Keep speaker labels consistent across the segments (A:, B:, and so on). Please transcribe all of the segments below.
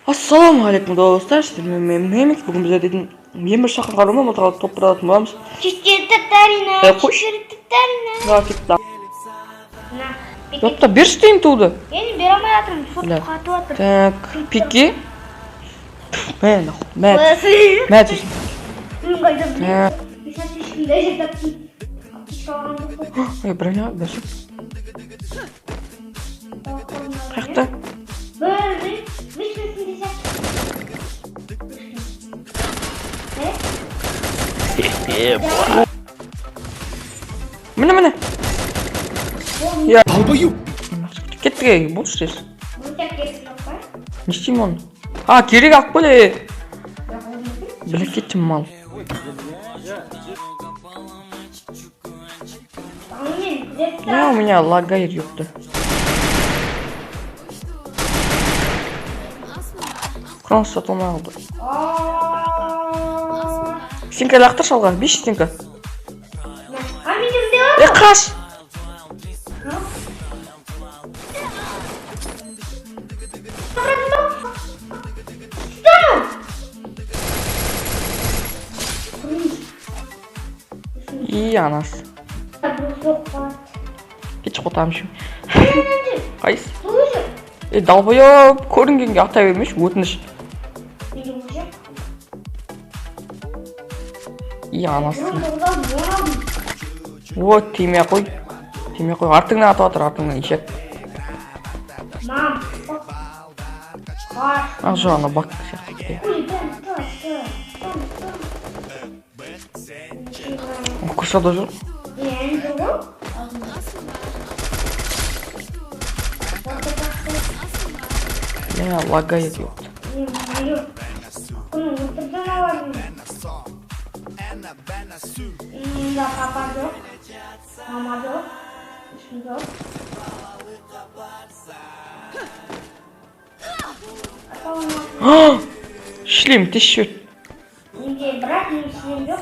A: Ассалаумағалейкум, достар! Сіздермен мен, Мемикс. Бүгін біздер дейтін ең бір шақырған роман топ тұратын боламыз.
B: Четыре татарина,
A: Э, қойшы.
B: четыре татарина.
A: Да, кетті.
B: На, пике.
A: Ёпта, берші деймін туды.
B: Мен бере алмай жатырмын, сот
A: Бля.
B: қатып жатыр.
A: Так, пике. Мә, нахуй, мә, мә түсін.
B: Мен қайда
A: Мә.
B: білейін? Мен сейчас ешкімді жер таптым. Аптечка алған жоқпын.
A: Ой, броня, берші. Қаяқта?
B: Бір, бір, вышкасын десек. Э?
A: Міне, міне. Я. Кеттік, ей, болшы тез.
B: Өте керек жоқ па?
A: Не істеймін оны? А, керек, алып кел, ей. Бля, кеттім, мал.
B: Мен күзетіп
A: Я, у меня лагает, ёпта. Крон сатылмай қалды. Стенка лақтыршы алға, бес стенка.
B: А менде мындай бар.
A: Е, қаш! И анасы. Кетші, қотамын. Қайсы? Е, долбоеб, көрінгенге ата бермеші, өтініш. И анасы. Вот, тимей қой. Тимей қой. Артыңнан атып жатыр, артыңнан, ишак.
B: Мам. Қаш.
A: А, жоқ, ана бак сияқты.
B: Ой, там, там, там, там, там.
A: О, крышада жүр.
B: Енді ғой.
A: Бля, лагает, ёпта.
B: Мен майор. Бұны отырдан аламын. Мында папа жоқ. Мама жоқ. Ешкім жоқ. Ата-анасы.
A: Шлем, тез жібер.
B: Менде, бірақ менің шлем жоқ.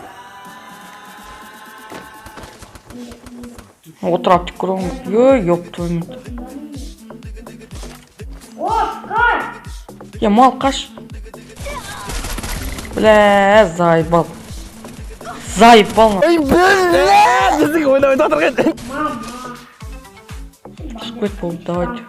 A: Отырып тек көре. Ой, ёб твою мать.
B: О, Скар!
A: Е, мал, қаш. Бля, заебал. Заебал.
B: Мама.
A: Шығып кет, болды, давайте.